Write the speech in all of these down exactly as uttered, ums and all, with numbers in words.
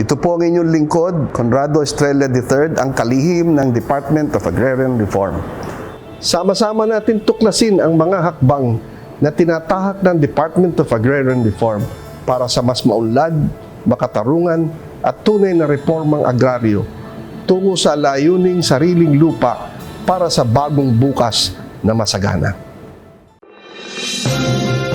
Ito po ang inyong lingkod, Conrado Estrella the third, ang kalihim ng Department of Agrarian Reform. Sama-sama natin tuklasin ang mga hakbang na tinatahak ng Department of Agrarian Reform para sa mas maunlad, makatarungan at tunay na reformang agraryo tungo sa layuning sariling lupa para sa bagong bukas na masagana.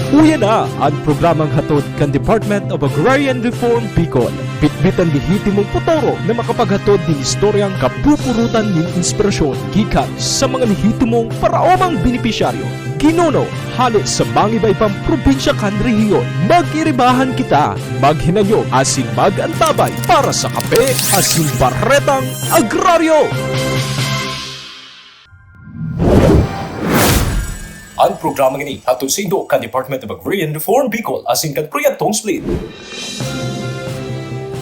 Uya na an programang hatod kan Department of Agrarian Reform Bicol. Bitbit an lehitimong potoro na makapaghatod nin istoryang kapupurutan nin inspirasyon gikan sa mga lehitimong paraomang benepisyaryo, ginuno, hale sa mangiba-ibang probinsya kan rehiyon. Mag-iribahan kita, maghinanyog asin mag-antabay para sa Kape asin Baretang Agraryo! An programang ini hatod saindo kan Department of Agrarian Reform Bicol asin kan Proyektong SPLIT.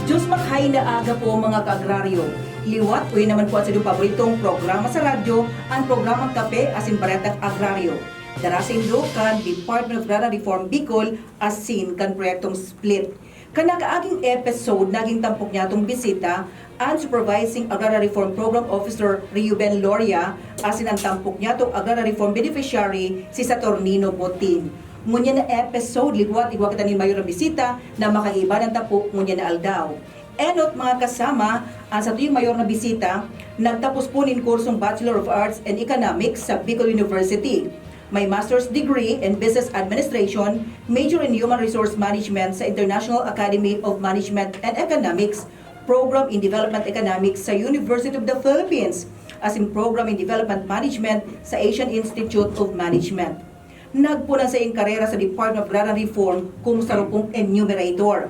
Diyos marhay na aga po, mga ka-agraryo. Liwat, uya naman po an saindong paboritong programa sa radyo, an programang Kape asin Baretang Agraryo. Dara saindo kan Department of Agrarian Reform Bicol asin kan Proyektong SPLIT. Kan nakaaging episode, naging tampok niyatong bisita an Supervising Agrarian Reform Program Officer Reuben Loria asin an tampok niyatong Agrarian Reform Beneficiary, si Saturnino Botin. Ngunyan na episode, liwat igwa kita nin mayor na bisita na makaiba ng tapo ngunyan na aldaw. Enot, mga kasama, an satuyang mayor na bisita, nagtapos po nin kursong Bachelor of Arts in Economics sa Bicol University. May master's degree in Business Administration, major in Human Resource Management sa International Academy of Management and Economics, program in Development Economics sa University of the Philippines, asin program in Development Management sa Asian Institute of Management. Nagpunan sa iyang karera sa Department of Agrarian Reform kung saro pong enumerator.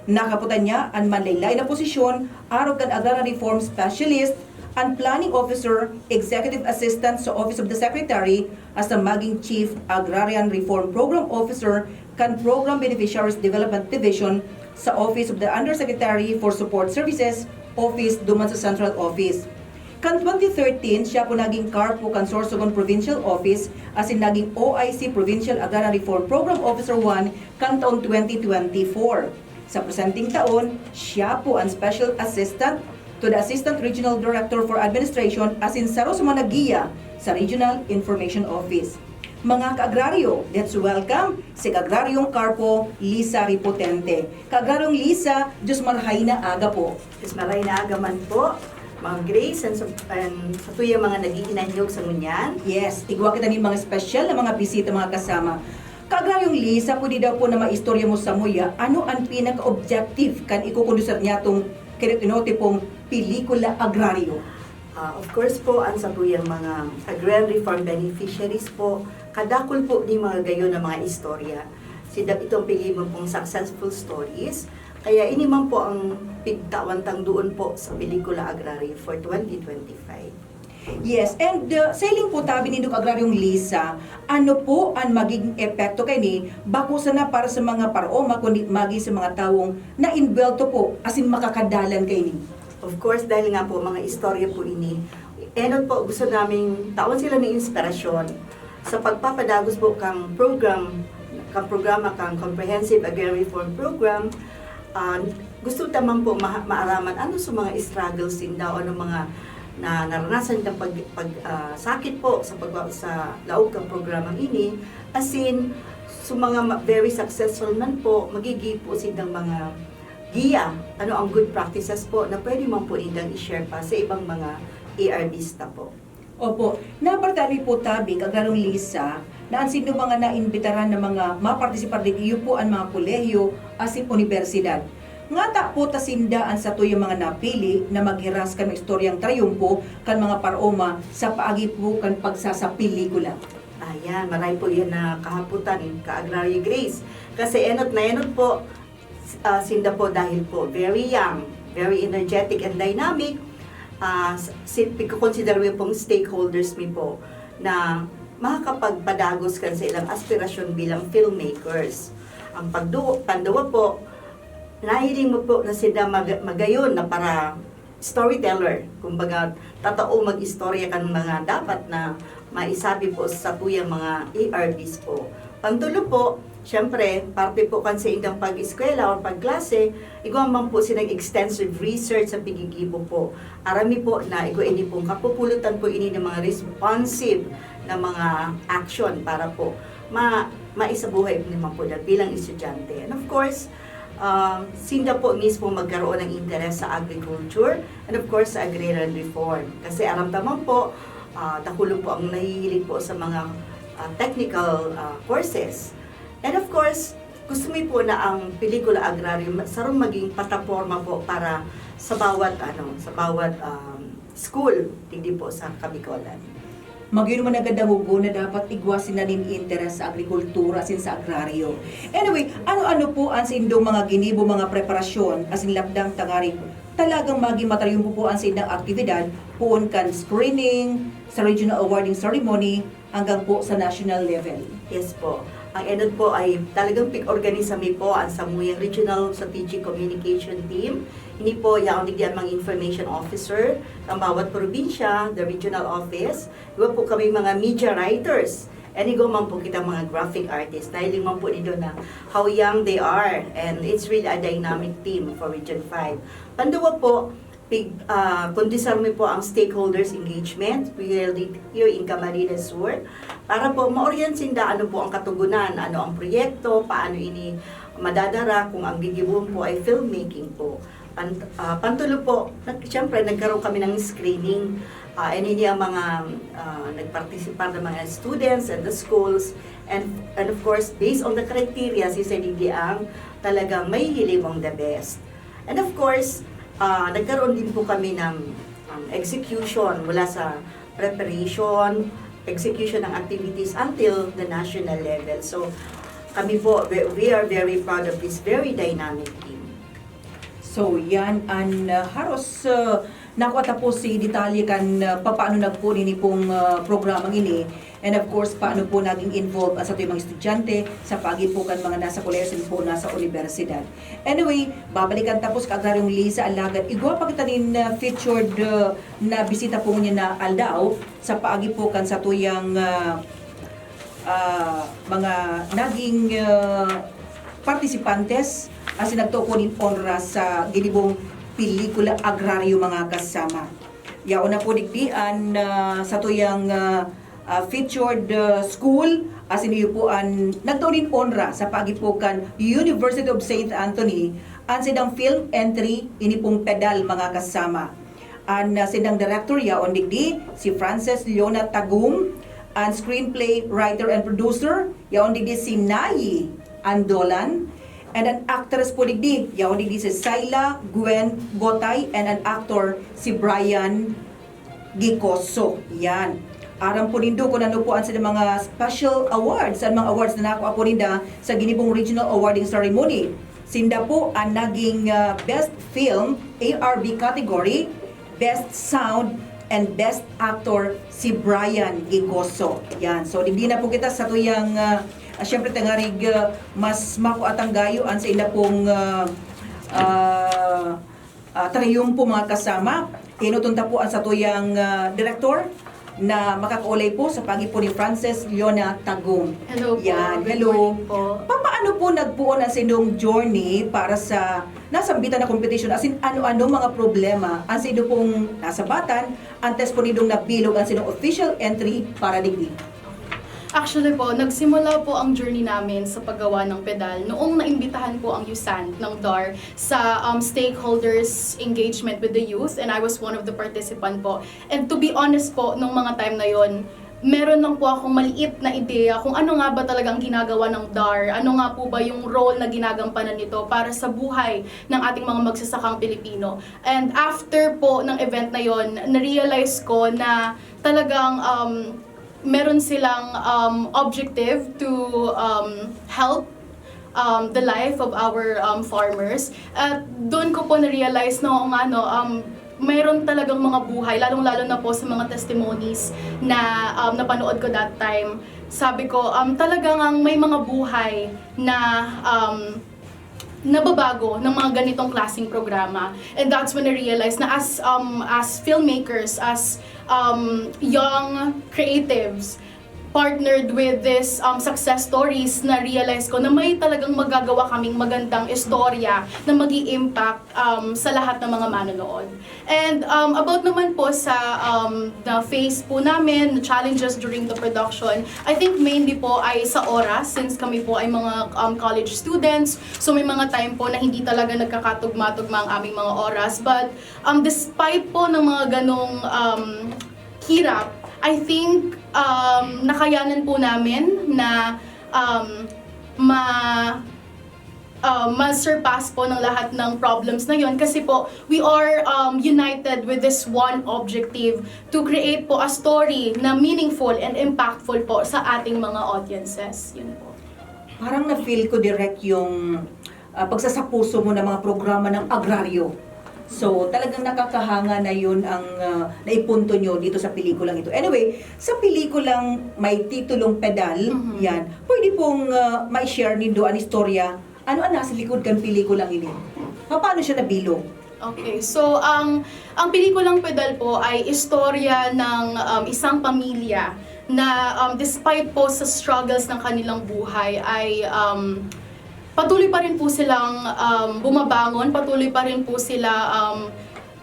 Nakaputan niya an manlaylay na posisyon arog kan Agrarian Reform Specialist, an Planning Officer, Executive Assistant sa Office of the Secretary, hasta maging Chief Agrarian Reform Program Officer kan Program Beneficiaries Development Division sa Office of the Undersecretary for Support Services, Office duman sa Central Office. Kan twenty thirteen, siya po naging CARPO kan Sorsogon Provincial Office asin naging O I C Provincial Agrarian Reform Program Officer one kan taon twenty twenty-four. Sa presenteng taon, siya po an Special Assistant to the Assistant Regional Director for Administration asin saro sa mga naggiya sa Regional Information Office. Mga ka-agraryo, let's welcome si Ka-agraryong CARPO Lisa Ripotente. Ka-agraryong Lisa, Diyos marhay na aga po. Diyos marhay na aga man po, Ma'am Grace, and sa, and sa tuyang mga nag-iinanyog sa ngunyan. Yes, igwa kita nin mga espesyal na mga bisita, mga kasama. Ka-agraryong Lisa, pwede daw po na maistorya mo samuya, ano an pinaka-objective kan ikukondusir niyatong kinutinote pong pelikula agraryo? Ah, of course po, ang satuyang mga agrarian reform beneficiaries po, kadakul po ni mga gayon na mga istorya. Sida itong pili mo pong successful stories. Kaya ini man po ang pigtawan tang doon po sa pelikula agraryo for twenty twenty-five. Yes, and uh, sa hiling po tabi ni Doc Agraryong Lisa, ano po ang magiging epekto kaini, bako sana para sa mga paraoma, kundi maging sa mga tawong na-inbwelto po, asin makakadalan kaini? Of course, dahil nga po mga istorya po ini, enot po gusto naming tawan sila ng inspirasyon sa pagpapadagos po kang program, kang programa, kang Comprehensive Agrarian Reform Program. Ah, gusto ta man po ma- maaraman ano sa mga struggles sinda o ano mga na naranasan ng pag, pag ah, sakit po sa pag sa laog kang programang ini, asin sa mga ma- very successful man po, magigi po sindang mga giya, ano ang good practices po na pwede man po nindang i-share pa sa ibang mga A R Bs ta po. Opo. Nabartaan mi po tabi, Ka-agraryong Lisa, na an sindong mga naimbitaran na mga mapartisipar digdi iyo po an mga kolehiyo asin unibersidad. Ngata po ta sinda an satuyang mga napili na maghiras kan istoryang trayumpo kan mga paraoma sa paagi po kan pagsasapelikula? Ayan, maray po yan na kahapotan, Ka-agraryo Grace. Kasi enot na enot po, ah, sinda po dahil po very young, very energetic and dynamic, ah, s- si, pagkoconsider mo pong stakeholders mi po na makakapagpadagos kan sa ilang aspirasyon bilang filmmakers. Ang pagdu- panduwa po, nahiling mo po na sila mag- magayon na para storyteller. Kumbaga, tatao mag-istorya kan mga dapat na maisabi po sa tuyang mga A R Bs po. Pangtulo po, Siyempre, parte po kan sa indang pag-eskwela or pagklase, igwa man po silang extensive research sa pigigibo po. Aram mi po na igwa ini pong kapupulotan po ini ng mga responsive na mga action para po ma maisabuhay naman po na bilang estudyante. And of course, ah, sinda po mismo magkaroon ng interes sa agriculture and of course sa agrarian reform. Kasi aram ta man po, ah, dakulo po ang nahihilig po sa mga, ah, technical, ah, courses. And of course, gusto mi po na ang pelikula agraryo ma sarong maging plataporma po para sa bawat ano, sa bawat, um, school digdi po sa Kabicolan. Magin man nanggad dangogon na dapat igwa sinda nin interes sa agrikultura asin sa agraryo. Anyway, ano-ano po an saindong mga ginibo, mga preparasyon asin lakdang tanganing talagang magin matarayumpo po an saindang aktibidad, poon kan screening, sa regional awarding ceremony, hanggang po sa national level? Yes po. Ang ENOD po ay talagang pig-organisa mi po ang samuyang Regional Strategic Communication Team. Ini po, yaon digdi an mga information officer kan bawat probinsya, the regional office. Igwa po kami mga media writers. And igwa man po kita mga graphic artists. Nahiling man po nindo na how young they are. And it's really a dynamic team for Region five. Panduwa po, pig-, ah, kondisar mi po ang stakeholders engagement. We held it here in Camarines Sur para po ma-orient sinda ano po ang katugunan, ano ang proyekto, paano ini madadara, kung ang gigibohon po ay filmmaking po. Pan-, ah, pantulo po, nag-, siyempre, nagkaroon kami ng screening. Ah, and ini ang mga, ah, nagpartisipar ng mga students and the schools. And, and of course, based on the criteria, si Senidi ang talagang mahihiling mong the best. And of course, ah, nagkaroon din po kami ng, um, execution mula sa preparation, execution ng activities until the national level. So, kami po, we, we are very proud of this very dynamic team. So, yan an, ah, haros, ah, nakua ta po si detalye kan, ah, papaano nagpoon ini pong, ah, programang ini. And of course, paano po naging involved ang satuyang mga estudyante sa paagi po kan mga nasa kolehiyo asin po nasa unibersidad. Anyway, babalikan ta po si Kaagraryong Liza, alagad igwa pa kita nin, ah, featured, ah, na bisita po ngunyan na aldaw sa paagi po kan satuyang, ah, ah, mga naging, ah, partisipantes asin nagtao po nin onra sa ginibong pelikula agraryo, mga kasama. Yaon na po digdi an, ah, satuyang, ah, ah, featured, ah, school, asin iyo po an nagtao nin onra sa paagi po kan University of Saint Anthony, an saindang film entry, ini pong Pedal, mga kasama. An, ah, saindang director, yaon digdi si Frances Leona Tagum, an screenplay writer and producer, yaon digdi si Nayi Andolan, and an actress po digdi, yaon digdi si Syla Gwen Gotay, and an actor si Brian Gicoso. Yan. Aram po nindo kung ano po an saindang mga special awards, an mga awards na nakua po ninda sa ginibong regional awarding ceremony. Sinda po an naging, ah, Best Film, A R B category, Best Sound, and Best Actor, si Brian Gicoso. Yan. So, digdi na po kita sa tuyang, ah, ah, syempre, tanganing, ah, mas makua tang gayo an sainda pong, ah, ah, ah, triyumpo, mga kasama. Inuton ta po an satuyang, ah, direktor na makakaulay po sa paagi po ni Frances Leona Tagum. Hello po. Yan, Good hello. Morning po. Papaano po nagpoon ang saindong journey para sa nasambitan na kompetisyon? As in, ano-ano mga problema ang saindo pong nasabatan antes po nindong nabilog ang saindong official entry para digdi? Actually po, nagsimula po ang journey namin sa paggawa ng pedal noong naimbitahan po ang USANT ng DAR sa, um, stakeholders engagement with the youth, and I was one of the participant po. And to be honest po, nung mga time na yon, meron lang po akong maliit na ideya kung ano nga ba talaga ang ginagawa ng DAR, ano nga po ba yung role na ginagampanan nito para sa buhay ng ating mga magsasakang Pilipino. And after po ng event na yon, na-realize ko na talagang, um, meron silang, um, objective to, um, help, um, the life of our, um, farmers. At doon ko po na-realize na, oo nga, no, um, mayroon talagang mga buhay, lalong-lalo na po sa mga testimonies na, um, napanood ko that time. Sabi ko, um, talagang ang may mga buhay na, um, nababago ng mga ganitong klaseng programa. And that's when I realized na as, um, as filmmakers, as, um, young creatives, partnered with this um, success stories, na-realize ko na may talagang magagawa kaming magandang istorya na mag impact um, sa lahat ng mga manonood. And um, about naman po sa um, the phase po namin, the challenges during the production, I think mainly po ay sa oras, since kami po ay mga um, college students. So may mga time po na hindi talaga nagkakatugma-tugma ang aming mga oras. But um, despite po ng mga ganong um, hirap, I think um, nakayanan po namin na um, ma uh, ma-surpass po ng lahat ng problems na yon, kasi po we are um, united with this one objective to create po a story na meaningful and impactful po sa ating mga audiences. Yun po. Parang na-feel ko, Direk, yung ah, pagsasapuso mo ng mga programa ng agraryo. So, talagang nakakahanga na yun ang ah, naipunto nyo dito sa pelikulang ito. Anyway, sa pelikulang may titulong Pedal, Mhm. yan, pwede pong ah, ma-share nindo ang istorya. Ano ang nasa likod kan pelikulang ini? Paano siya nabilog? Okay, so ang ang pelikulang Pedal po ay istorya ng um, isang pamilya na um, despite po sa struggles ng kanilang buhay ay um, patuloy pa rin po silang um, bumabangon, patuloy pa rin po sila um,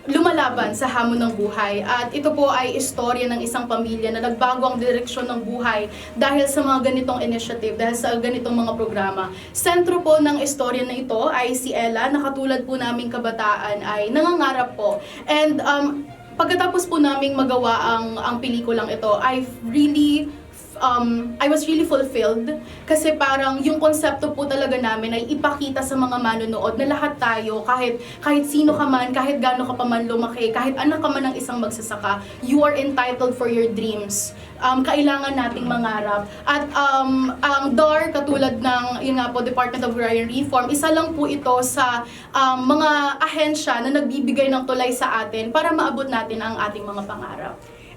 lumalaban sa hamon ng buhay. At ito po ay istorya ng isang pamilya na nagbago ang direksyon ng buhay dahil sa mga ganitong initiative, dahil sa ganitong mga programa. Sentro po ng istorya na ito ay si Ella, na katulad po naming kabataan ay nangangarap po. And um, pagkatapos po naming magawa ang, ang pelikulang ito, I really um, I was really fulfilled kasi parang yung konsepto po talaga namin ay ipakita sa mga manonood na lahat tayo, kahit kahit sino ka man, kahit gaano ka pa man lumaki, kahit anak ka man ng isang magsasaka, you are entitled for your dreams. Um, kailangan nating mangarap. At um, ang D A R, katulad ng, yun nga po, Department of Agrarian Reform, isa lang po ito sa um, mga ahensya na nagbibigay ng tulay sa atin para maabot natin ang ating mga pangarap.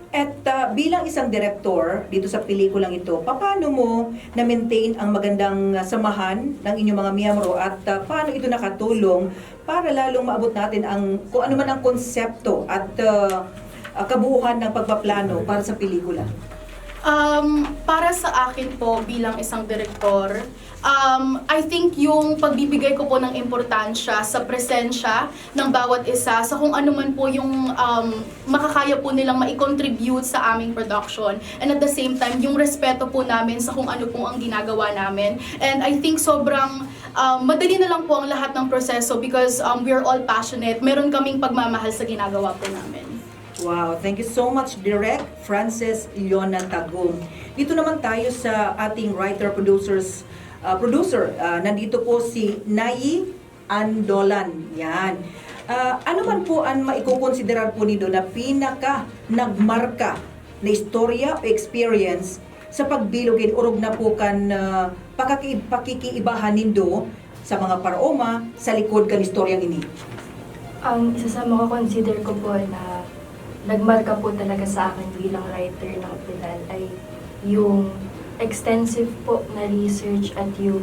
At ah, bilang isang direktor dito sa pelikulang ito, paano mo na-maintain ang magandang ah, samahan ng inyong mga miyembro at ah, paano ito nakatulong para lalong maabot natin ang kung ano man ang konsepto at ah, ah, kabuuhan ng pagpaplano para sa pelikula? Um, para sa akin po bilang isang direktor, um, I think yung pagbibigay ko po ng importansya sa presensya ng bawat isa, sa kung ano man po yung um, makakaya po nilang mai-contribute sa aming production. And at the same time, yung respeto po namin sa kung ano po ang ginagawa namin. And I think sobrang um, madali na lang po ang lahat ng proseso because um, we're all passionate. Meron kaming pagmamahal sa ginagawa po namin. Wow, thank you so much, Direk Francis Leona Tagum. Dito naman tayo sa ating writer-producers, ah, producer. Ah, nandito po si Nayi Andolan. Yan. Ah, ano man po ang maikukonsiderar po nindo na pinaka nagmarka na istorya o experience sa pagbilog nin orog na po kan ah, pakaki- pakikiibahan nindo sa mga paraoma sa likod kan istoryang ini? Ang isa sa mga consider ko po na nagmarka po talaga sa akin bilang writer ng Pedal ay yung extensive po na research at yung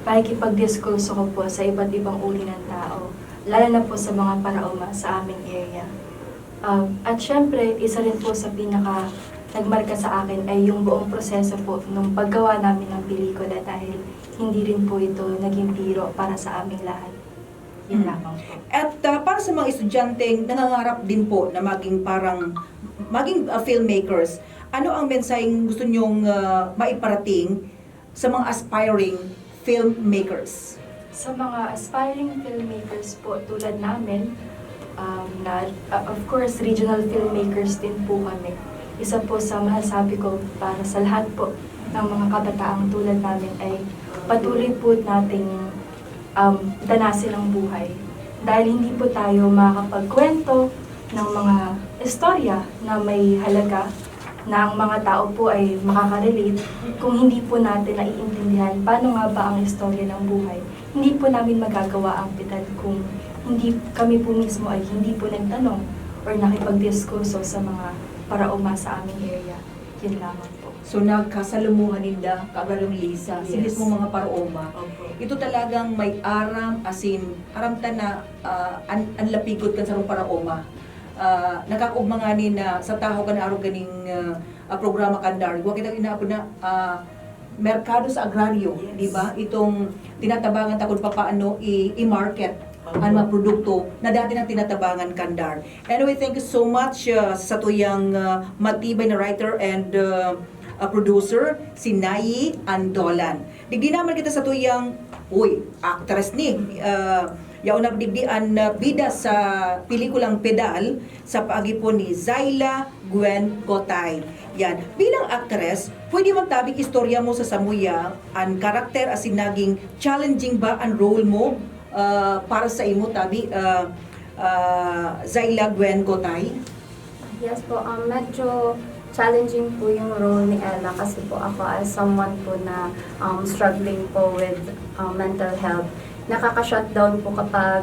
pakikipagdiskurso ko po sa iba't ibang uri ng tao, lalo na po sa mga paraoma sa aming area. Um, at syempre, isa rin po sa pinaka nagmarka sa akin ay yung buong proseso po nung paggawa namin ng pelikula dahil hindi rin po ito naging biro para sa aming lahat. Yun Hmm. lamang po. At ah, para sa mga estudyanteng nangangarap din po na maging parang maging ah, filmmakers, ano ang mensaheng gusto nyong ah, maiparating sa mga aspiring filmmakers? Sa mga aspiring filmmakers po tulad namin, um, na, uh, of course, regional filmmakers din po kami. Isa po sa masasabi ko para sa lahat po ng mga kabataang tulad namin ay patuloy po nating um, danasin ang buhay. Dahil hindi po tayo makakapagkwento ng mga istorya na may halaga na ang mga tao po ay makaka-relate kung hindi po natin naiintindihan paano nga ba ang istorya ng buhay. Hindi po namin magagawa ang Pedal kung hindi kami po mismo ay hindi po nagtanong or nakipagdiskurso sa mga paraoma sa aming area. Yun lamang po. So nagkasalumuhan ninda, Kaagawang Lisa, si Yes. mismo mga paraoma. Opo. Ito talagang may aram, asin, aram ta na ah, an, an lapigot kan sarong paraoma. Ah, nakakaugma ngani na sa tahaw kan arog kaning, ah, ah, programa kan DAR. Wa kita inaapod na, ah, merkado sa agraryo, yes, di ba? Itong tinatabangan ta kung papaano i-, i-market ang mga produkto na dati nang tinatabangan kan DAR. Anyway, thank you so much, ah, sa tuyang, ah, matibay na writer and, ah, ah, producer, si Nayi Andolan. Digdi naman kita sa tuyang, uy, actress ni, ah, yaon na digdi an, ah, bida sa pelikulang Pedal sa paagi po ni Zyla Gwen Gotay. Yan. Bilang actress, pwede man tabing istorya mo sa samuya an karakter asin naging challenging ba an role mo, ah, para sa imo tabi, ah, ah, Zyla Gwen Gotay? Yes po, um, medyo challenging po yung role ni Ella kasi po ako as someone po na um, struggling po with um, mental health. Nakaka-shutdown po kapag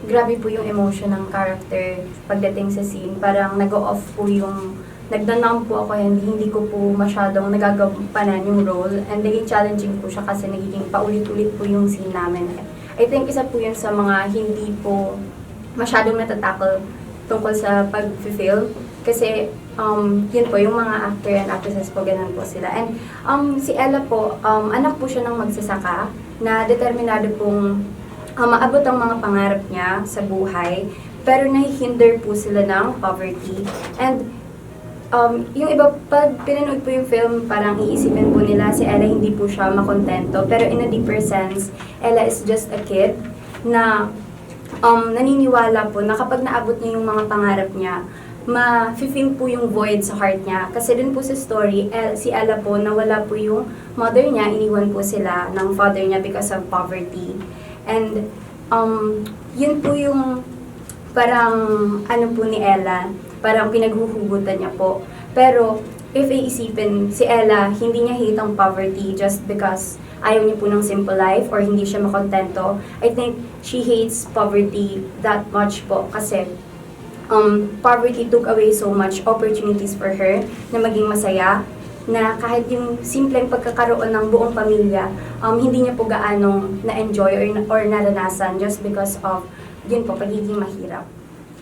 grabe po yung emotion ng character pagdating sa scene. Parang nag-off po yung, nagda-numb po ako, hindi, hindi ko po masyadong nagagampanan yung role. And naging challenging po siya kasi nagiging paulit-ulit po yung scene namin. I think isa po yun sa mga hindi po masyadong natatackle tungkol sa pag-film. Kasi, um, yun po, yung mga actor and actresses po, ganun po sila. And um, si Ella po, um, anak po siya ng magsasaka na determinado pong um, maabot ang mga pangarap niya sa buhay. Pero nahihinder po sila ng poverty. And um, yung iba, pag pinanood po yung film, parang iisipin po nila si Ella hindi po siya makontento. Pero in a deeper sense, Ella is just a kid na um, naniniwala po na kapag naabot niya yung mga pangarap niya, ma-fill po yung void sa heart niya. Kasi dun po sa story, El, si Ella po, nawala po yung mother niya, iniwan po sila ng father niya because of poverty. And um, yun po yung parang ano po ni Ella, parang pinaghuhugutan niya po. Pero if iisipin, si Ella, hindi niya hate ang poverty just because ayaw niya po ng simple life or hindi siya makontento. I think she hates poverty that much po kasi um, poverty took away so much opportunities for her na maging masaya, na kahit yung simpleng pagkakaroon ng buong pamilya, um, hindi niya po gaanong na-enjoy or, or naranasan just because of, yun po, pagiging mahirap.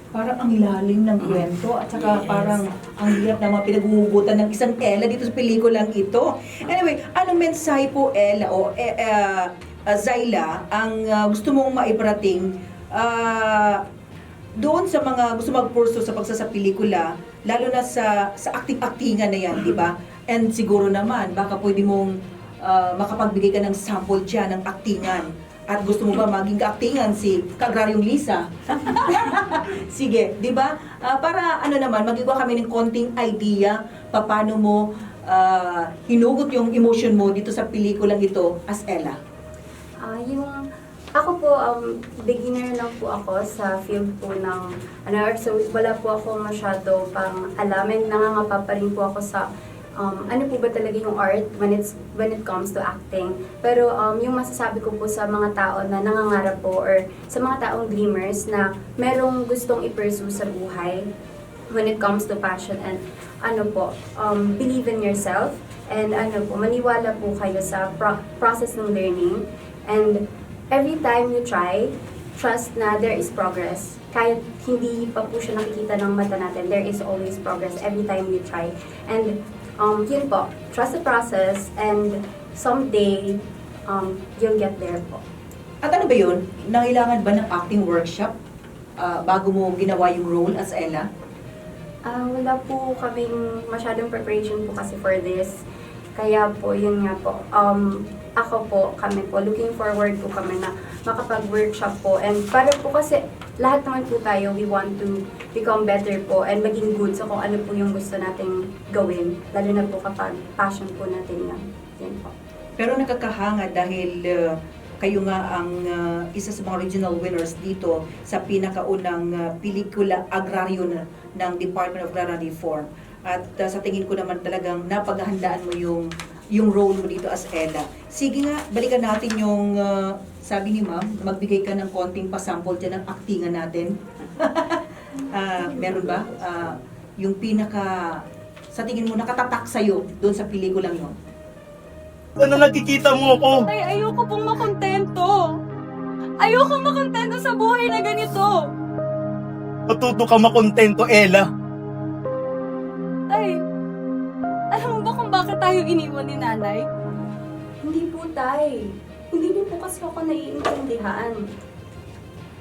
Parang ang lalim ng kwento at saka Yes. parang ang hirap ng mga pinaghuhugutan ng isang Ella dito sa pelikulang ito. Anyway, anong mensahe po, Ella o eh, eh, ah, Zyla, ang ah, gusto mong maiparating ah, doon sa mga gusto magpurso sa pagsasapelikula, lalo na sa sa acting-actingan na yan, di ba? And siguro naman, baka pwede mong ah, makapagbigay ka ng sample dyan ng actingan. At gusto mo ba maging kaaktingan si Kagraryong Lisa? Sige, di ba? Ah, para ano naman, magigwa kami ng konting idea paano mo ah, hinugot yung emotion mo dito sa pelikulang ito as Ella. Ah, yung ako po, um, beginner lang po ako sa field po ng, ano, so wala po ako masyado pang alam and nangangapa pa rin po ako sa, um, ano po ba talaga yung art when it's, when it comes to acting. Pero um, yung masasabi ko po sa mga tao na nangangarap po or sa mga taong dreamers na merong gustong i-pursue sa buhay when it comes to passion and ano po, um, believe in yourself and ano po, maniwala po kayo sa pro- process ng learning and every time you try, trust na there is progress. Kahit hindi pa po siya nakikita ng mata natin, there is always progress every time you try. And um, yun po, trust the process and someday um, you'll get there po. At ano ba yun? Nangailangan ba ng acting workshop ah, bago mo ginawa yung role as Ella? Ah, wala po kaming masyadong preparation po kasi for this. Kaya po, yun nga po. Um, ako po, kami po, looking forward po kami na makapag-workshop po. And para po kasi lahat naman po tayo, we want to become better po and maging good sa kung ano po yung gusto nating gawin. Lalo na po kapag passion po natin yun. Yun po. Pero nakakahanga dahil ah, kayo nga ang ah, isa sa mga regional winners dito sa pinakaunang ah, pelikula agraryo na ng Department of Agrarian Reform. At ah, sa tingin ko naman talagang napaghahandaan mo yung yung role mo dito as Ella. Sige nga, balikan natin yung ah, sabi ni Ma'am, magbigay ka ng konting pasample dyan ng aktingan natin. Ah, meron ba? Ah, yung pinaka, sa tingin mo, nakatatak sa'yo doon sa pelikulang yun? Ano nakikita mo ako? Ay, ayoko pong makontento. Ayoko makontento sa buhay na ganito. Matuto ka makontento, Ella. Tay, alam mo ba kung bakit tayo iniwan ni Nanay? Hindi po, Tay. Hindi niyo po kasi ako naiintindihan.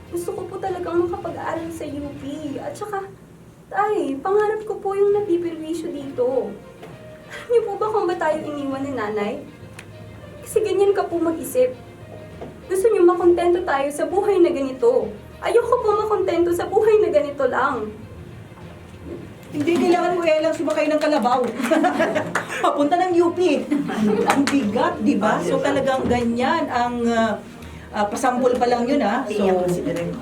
Gusto ko po talagang makapag-aral sa U P. At saka, Tay, pangarap ko po yung napiperwisyo dito. Alam niyo po ba kung ba't tayo iniwan ni Nanay? Kasi ganyan ka po mag-isip. Gusto niyo makontento tayo sa buhay na ganito. Ayoko po makontento sa buhay na ganito lang. Hindi kailangan mo, Ella, sumakay ng kalabaw. Papunta ng U P. Ang bigat, di ba? So talagang ganyan ang ah, ah, pasampol pa lang yun, ah. So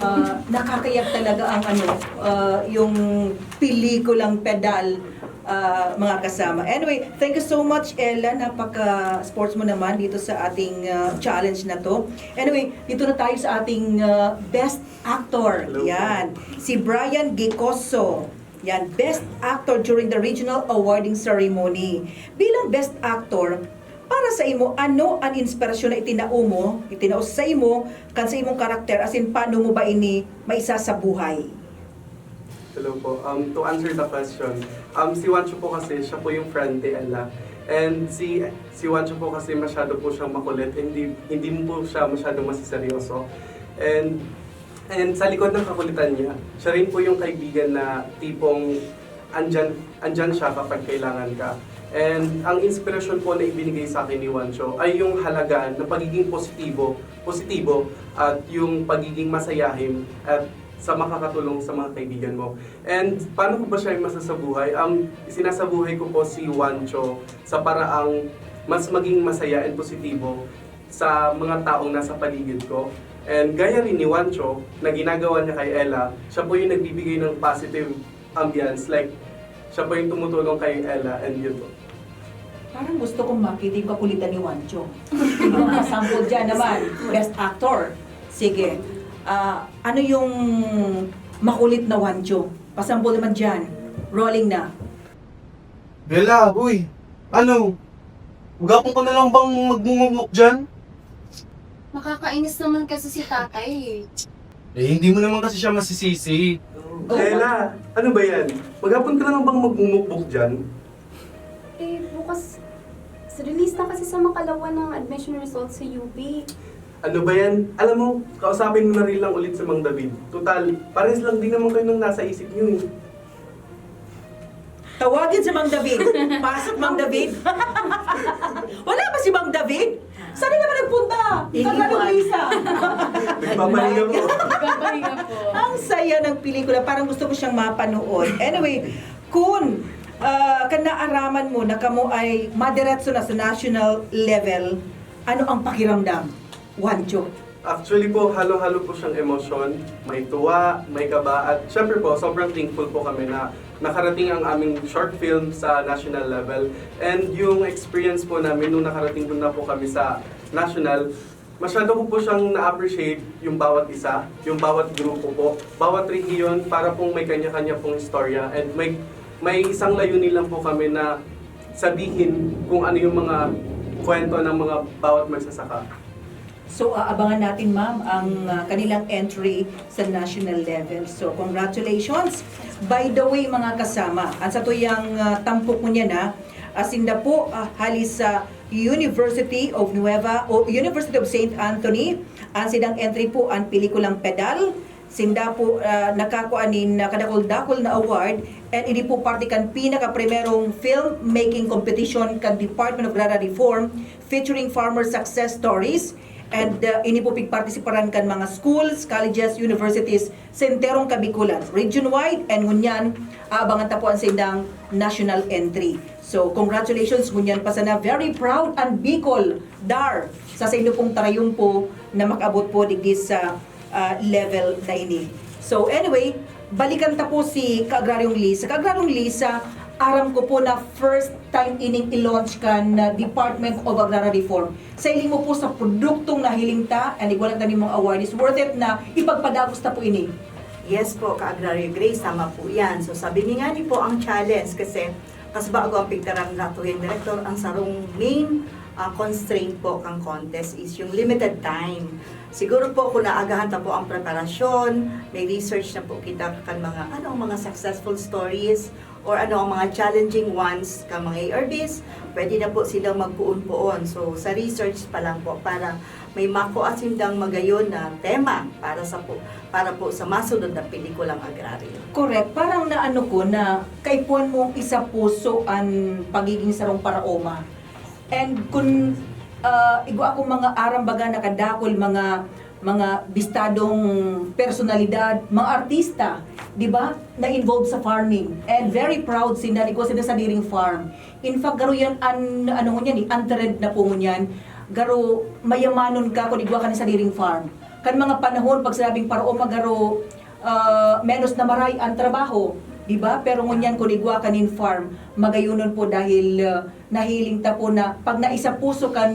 ah, nakakayak talaga ang ano, ah, yung pelikulang Pedal, ah, mga kasama. Anyway, thank you so much, Ella. Napaka-sports mo naman dito sa ating ah, challenge na to. Anyway, dito na tayo sa ating ah, best actor. Hello po. Yan. Si Brian Gicoso. Yan, best actor during the regional awarding ceremony. Bilang best actor, para sa imo, ano an inspirasyon na itinao mo, itinao sa imo, kan sa imong karakter, as in, paano mo ba ini maisasabuhay? Hello po. Um, to answer the question, um, si Juancho po kasi, siya po yung friend ni Ella. And si si Juancho po kasi masyado po siyang makulit, hindi hindi po siya masyado masiseryoso. And and sa likod ng kakulitan niya, siya rin po yung kaibigan na tipong andyan, andyan siya kapag kailangan ka. And ang inspirasyon po na ibinigay sa akin ni Juancho ay yung halaga ng pagiging positibo, positibo at yung pagiging masayahin at sa makakatulong sa mga kaibigan mo. And paano ko ba siya masasabuhay? Um, sinasabuhay ko po si Juancho sa paraang mas maging masaya and positibo sa mga taong nasa paligid ko. And gaya rin ni Juancho na ginagawa niya kay Ella, siya po yung nagbibigay ng positive ambience. Like, siya po yung tumutulong kay Ella and yun po. Parang gusto kong makita yung kakulitan ni Juancho. Mga sample dyan naman, best actor. Sige. Ah, ano yung makulit na Juancho? Pasample naman dyan. Rolling na. Bella, uy! Ano? Maghapon ka na lang bang magmumukmuk dyan? Nakakainis naman kasi si tatay eh. Eh, hindi mo naman kasi siya masisisi. Ella, ano ba yan? Maghapon ka na lang bang magmumukbok dyan? Eh, bukas, release na kasi sa Makalawa ng admission results sa U P. Ano ba yan? Alam mo, kausapin mo na rin lang ulit si Mang David. Total, pares lang din naman kayo ng nasa isip niyo eh. Tawagin si Mang David. Pasok, Mang David. Wala ba si Mang David? Saan na naman nagpunta? Iniwan. Taga Luisa. Nagpapahinga po. Nagpapahinga po. Ang saya ng pelikula. Parang gusto ko siyang mapanood. Anyway, kun ah, kan naaraman mo na kamo ay madiretso na sa national level, ano ang pakiramdam, Juancho? Actually po, halo-halo po siyang emosyon. May tuwa, may kaba, at syempre po, sobrang thankful po kami na nakarating ang aming short film sa national level. And yung experience po namin nung nakarating po na po kami sa national, masyado ko po siyang na-appreciate yung bawat isa, yung bawat grupo po, bawat rehiyon, para pong may kanya-kanya pong istorya and may may isang layunin lang po kami na sabihin kung ano yung mga kwento ng mga bawat magsasaka. So, aabangan natin, ma'am, ang ah, kanilang entry sa national level. So, congratulations! By the way, mga kasama, ang satuyang ah, tampok ngunyan na, asinda po ah, hali sa University of Nueva o University of Saint Anthony, ang sidang entry po ang pelikulang Pedal, sinda po ah, nakakua nin ah, kadakul-dakul na award, and ini po parte kan pinakaprimerong filmmaking competition kan Department of Agrarian Reform featuring farmer success stories. And ah, ini po pigpartisiparan kan mga schools, colleges, universities sa enterong Kabikulan, region-wide, and ngunyan, aabangan ta po ang sindang national entry. So, congratulations, ngunyan pa sana, very proud ang Bicol, Dar, sa saindo pong tarayumpo na makaabot po digdi sa ah, level na ini. So anyway, balikan ta po si Kaagraryong Lisa. Kaagraryong Lisa, aram ko po na first time ining i-launch kan ah, Department of Agrarian Reform. Sa hiling mo po sa produktong nahiling ta, and igwa na ta nimong award, is worth it na ipagpadagos ta po ini. Yes po, Ka-Agraryo Grace, tama po yan. So sabi mi nga ni po ang challenge kasi kas bago ang pigtaram na tuyang direktor, ang sarong main Ah, constraint po kang contest is yung limited time. Siguro po kung naagahan ta po ang preparasyon, may research na po kita kan mga, ano, mga successful stories or ano ang mga challenging ones ka mga A R Bs, pwede na po silang magpoon-poon. So, sa research pa lang po para may makua sindang magayon na tema para sa po, para po sa masunod na pelikulang agraryo. Correct. Parang naano ko na kaipuhan mong isapuso an pagiging sarong paraoma. And kun ah, igwa akong mga aram baga na kadakul, mga mga bistadong personalidad, mga artista, di ba, na involved sa farming. And very proud sinda, igwa sinda sadiring farm. In fact, garo yan, an, ano ngunyan eh, untrend na po ngunyan. Garo mayamanon ka kung igwa ka na sadiring farm. Kan mga panahon, pag sinabing paraoma, garo ah, menos na maray ang trabaho, di ba? Pero ngunyan kung igwa ka nin farm, magayonon po dahil ah, nahiling ta po na pag naisapuso kan,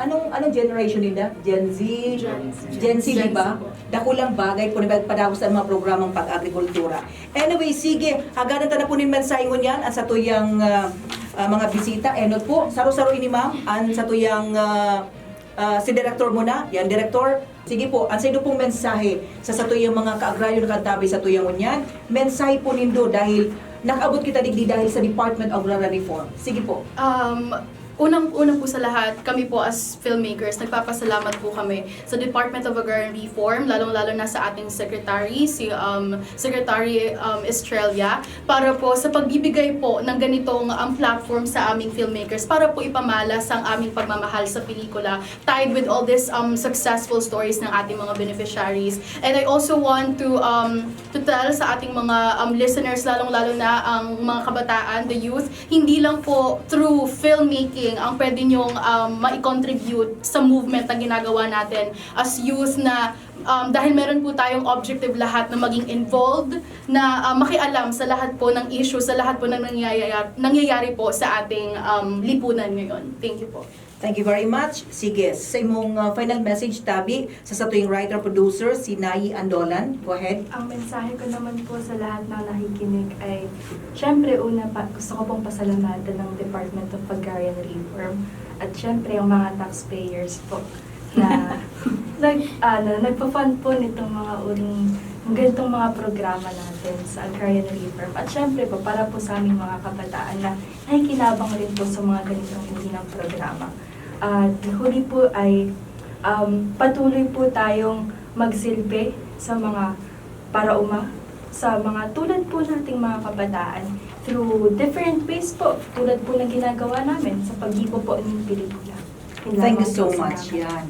anong anong generation ninda? Gen Z? Gen Z. Gen Z, di Gen ba? Z po. Dakulang bagay po na padagos ang mga programang pag-agrikultura. Anyway, sige, hagadan ta na po nin mensahe ngunyan ang satuyang ah, ah, mga bisita. Enot po, saro-saro ini ma'am, ang satuyang ah, ah, si Director muna. Yan, Director. Sige po, ang saindo pong mensahe sa satuyang mga kaagraryo na nakaantabay satuyang ngunyan, mensahe po nindo dahil nakaabot kita digdi dahil sa Department of Rural Reform. Sige po. Um, unang-una po sa lahat, kami po as filmmakers, nagpapasalamat po kami sa Department of Agrarian Reform, lalong-lalo na sa ating secretary, si um, Secretary um, Estrella, para po sa pagbibigay po ng ganitong um, platform sa aming filmmakers para po ipamalas ang aming pagmamahal sa pelikula tied with all these um, successful stories ng ating mga beneficiaries. And I also want to um, to tell sa ating mga um, listeners, lalong-lalo na ang mga kabataan, the youth, hindi lang po through filmmaking ang pwede nyong um, ma-contribute sa movement na ginagawa natin as youth na um, dahil meron po tayong objective lahat na maging involved, na uh, makialam sa lahat po ng issue, sa lahat po ng nangyayari, nangyayari po sa ating um, lipunan ngayon. Thank you po. Thank you very much. Sige, sa imong uh, final message, Tabi, sa satuyang writer-producer, si Nayi Andolan. Go ahead. Ang mensahe ko naman po sa lahat ng nakikinig ay, syempre, una pa, gusto ko pong pasalamatan ng Department of Agrarian Reform at syempre ang mga taxpayers po na nag, ano, nagpa-fund po nitong mga uring, ng ganitong mga programa natin sa Agrarian Reform. At syempre po, para po sa aming mga kabataan na nakikinabang rin po sa mga ganitong uri ng programa. At huli po ay um, patuloy po tayong magsilbi sa mga paraoma, sa mga tulad po nating mga kabataan through different ways po, tulad po ng ginagawa namin sa paggibo po ng pelikula. Yun Thank you lamang so po. much. Salamat. Yan.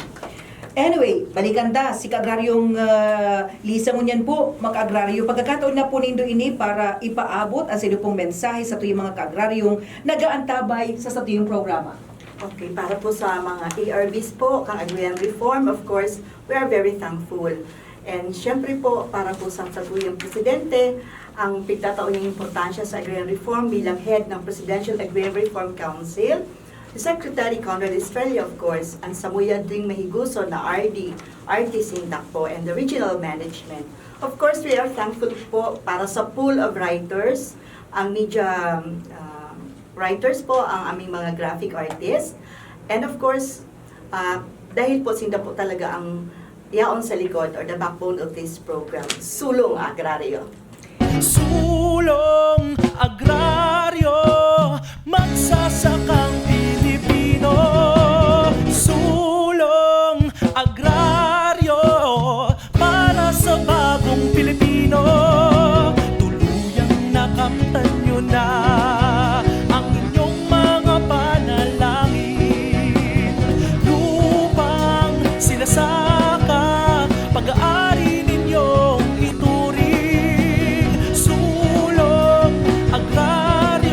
Anyway, balikan ta si Kaagraryong uh, Lisa ngunyan po, mga kaagraryo. Pagkakataon na po nindo ini para ipaabot ang saindo pong mensahe sa tuyong mga kaagraryong nagaantabay sa satuyong programa. Okay, para po sa mga A R Bs po, kang Agrarian Reform, of course, we are very thankful. And syempre po, para po sa satuyang presidente, ang pagtatao niyang importansya sa Agrarian Reform bilang head ng Presidential Agrarian Reform Council, si Secretary Conrad Estrella, of course, ang samuya ding mahiguso na R D, R T Sindak po, and the regional management. Of course, we are thankful po para sa pool of writers, ang media um, writers po, ang aming mga graphic artists, and of course, ah, dahil po sinda po talaga ang yaon sa likod or the backbone of this program, Sulong Agraryo. Sulong Agraryo, magsasakang Pilipino. Sulong Agraryo, para sa bagong Pilipino. Tuluyang nakamtan nyo na ang inyong mga panalangin. Lupang sinasaka, pag-aari ninyong ituring. Sulong Agraryo,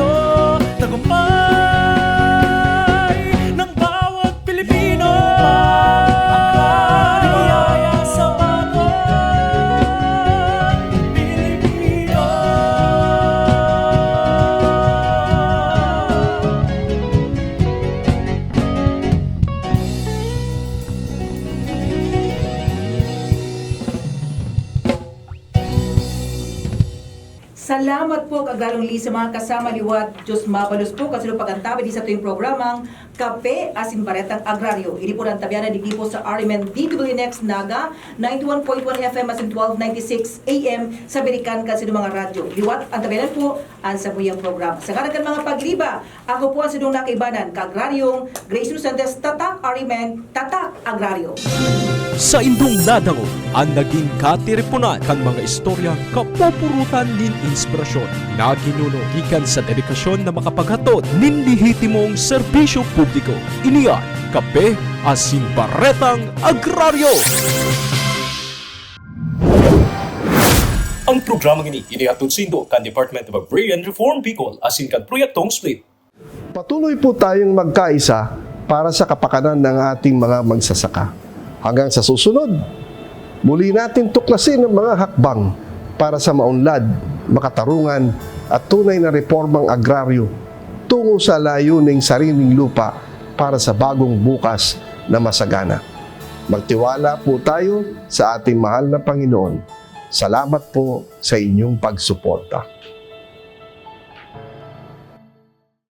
Salamat po, Kagraryong Lee, sa mga kasama liwat. Diyos mabalos po, kasi pag-antabay di sa tuwing programang Kape asin Baretang Agraryo. Ini po ang tabianan digdi po sa R M N D W N X Naga, ninety-one point one F M asin twelve ninety-six A M sa Birikan kan sa mga radyo. Liwat ang tabianan po ang sabuyang programa. Sa ngaran kan mga pagiriba, ako po ang sinong nakaibanan, Kagraryong Grace Lusantes, Tatak R M N, Tatak Agraryo. Saindong nadangog an nagin katiriponan kan mga istoryang kapupurutan nin inspirasyon na ginuno gikan sa dedikasyon na makapaghatod nin lehitimong serbisyo publiko. Ini an Kape asin Baretang Agraryo. Ang programang ini inihatod saindo kan Department of Agrarian Reform Bicol asin kan Proyektong SPLIT. Patuloy po tayong magkaisa para sa kapakanan ng ating mga magsasaka. Hanggang sa susunod, muli natin tuklasin ang mga hakbang para sa maunlad, makatarungan at tunay na reformang agraryo tungo sa layuning sariling lupa para sa bagong bukas na masagana. Magtiwala po tayo sa ating mahal na Panginoon. Salamat po sa inyong pagsuporta.